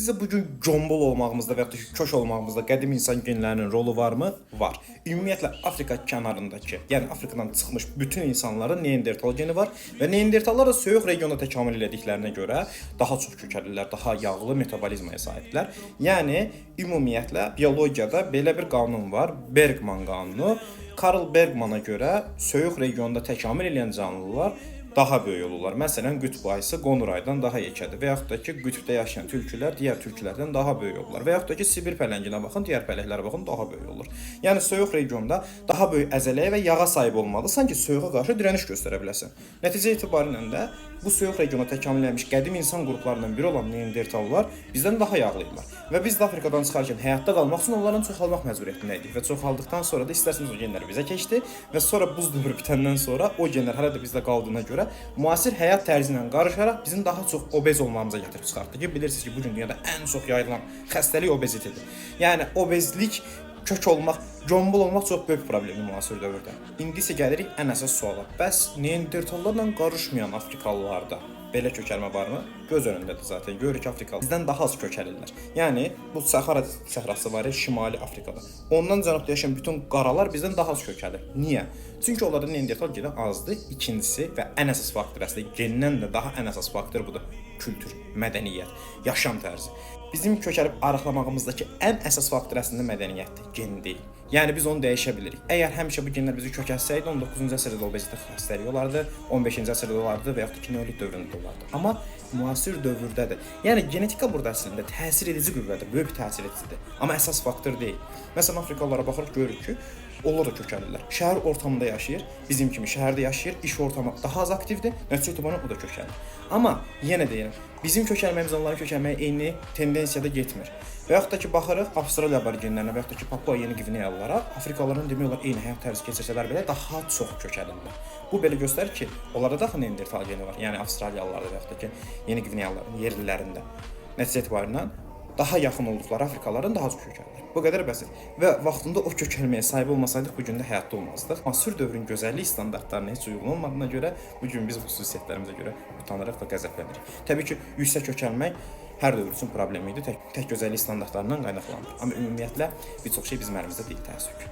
Sizcə bu gün gombol olmağımızda və yaxud da ki, kök olmağımızda qədim insan genlərinin rolu varmı? Var. Ümumiyyətlə Afrika kənarındakı, yəni Afrikadan çıxmış bütün insanların Neandertal geni var və Neandertallar da soyuq regionda təkamül elədiklərinə görə daha çox kökəlirlər, daha yağlı metabolizmaya sahibdirlər. Yəni ümumiyyətlə biologiyada belə bir qanun var, Bergman qanunu. Karl Bergmana görə soyuq regionda təkamül edən canlılar daha böyük olurlar. Məsələn, qütb ayısı qonur aydan daha yekədir və yaxud da ki, qütbdə yaşayan tülkülər digər tülkülərdən daha böyük olurlar və yaxud da ki, Sibir pələnginə baxın, digər pələnglərə baxın, daha böyük olur. Yəni soyuq regionda daha böyük əzələyə və yağa sahib olmalısan ki, soyuğa qarşı dirəniş göstərə biləsən. Nəticə etibarilə də bu soyuq regionda təkamül etmiş qədim insan qruplarından biri olan Neandertallar bizdən daha yağlı idilər. Və biz də Afrikadan çıxarkən həyatda qalmaq üçün onlardan çoxalmaq məcburiyyətində idik və çoxaldıqdan sonra da istərsəniz o genlər bizə keçdi və sonra buz dövrü bitəndən sonra o genlər hələ də bizdə qaldığına görə müasir həyat tərzi ilə qarışaraq bizim daha çox obez olmamıza gətirib çıxartdı ki, bilirsiniz ki, bu gün dünyada ən çox yayılan xəstəlik obezitedir. Yəni obezlik, kök olmaq, gombol olmaq çox böyük problemdir müasir dövrdə. İndi isə gəlirik ən əsas suala. Bəs Neandertallarla qarışmayan Afrikalılarda belə kökəlmə varmı? Göz önündədir zaten. Görürük ki, Afrikalı bizdən daha az kökəlirlər. Yəni bu Sahara səhrası var ya Şimali Afrikada. Ondan cənubda yaşayan bütün qaralar bizdən daha az kökəlir. Niyə? Çünki onlarda Neandertal geni azdır. İkincisi və ən əsas faktor əslində gendən də daha ən əsas faktor budur. Kültür, mədəniyyət, yaşam tərzi. Bizim kökəlib arıqlamağımızdakı ən əsas faktor əslində mədəniyyətdir, gen deyil. Yəni biz onu dəyişə bilirik. Əgər həmişə bu genlər bizi kökəltsəydi 19-cu əsrdə də obezite xəstəliyi olardı, 15-ci əsrdə də olardı və yaxud da ki, neolit dövründə də olardı. Amma müasir dövrdə də. Yəni genetika burada əslində təsir edici qüvvədir, böyük bir təsir edicidir. Amma əsas faktor deyil. Məsələn, Afrikalılara baxırıq, görürük ki, onlar da kökəlirlər. Şəhər ortamında yaşayır, bizim kimi şəhərdə yaşayır, iş ortamı daha az aktivdir, nəticə etibarilə o da kökəlir. Amma yenə deyirəm, bizim kökəlməyimiz onların kökəlməyi eyni tendensiyada getmir. Və yaxud da ki, baxırıq Avstraliya aborigenlərinə və yaxud da ki, Papua Yeni Qvineyalılara, Afrikalıların demək olar eyni həyat tərzi keçirsələr belə daha çox kökəlirlər. Bu belə göstərir ki, onlarda da axı Neandertal geni var. Yəni Avstraliyalılarda və yaxud da ki, Yeni Qvineyalıların yerlilərində. Nəticə etibarilə daha yaxın olduqları Afrikalıların daha çox kökəlirlər. Bu qədər bəsit. Və vaxtında o kökəlməyə sahib olmasaydıq bu gün də həyatda olmazdıq. Müasir dövrün gözəllik standartlarına heç uyğun olmadığına görə bu gün biz xüsusiyyətlərimizə görə utanırıq və qəzəblənirik. Təbii ki, yüksək kökəlmək hər dövr üçün problem idi. Tək gözəllik standartlarından qaynaqlanmır. Amma ümumiyyətlə bir çox şey bizim əlimizdə deyil, təəssüf ki.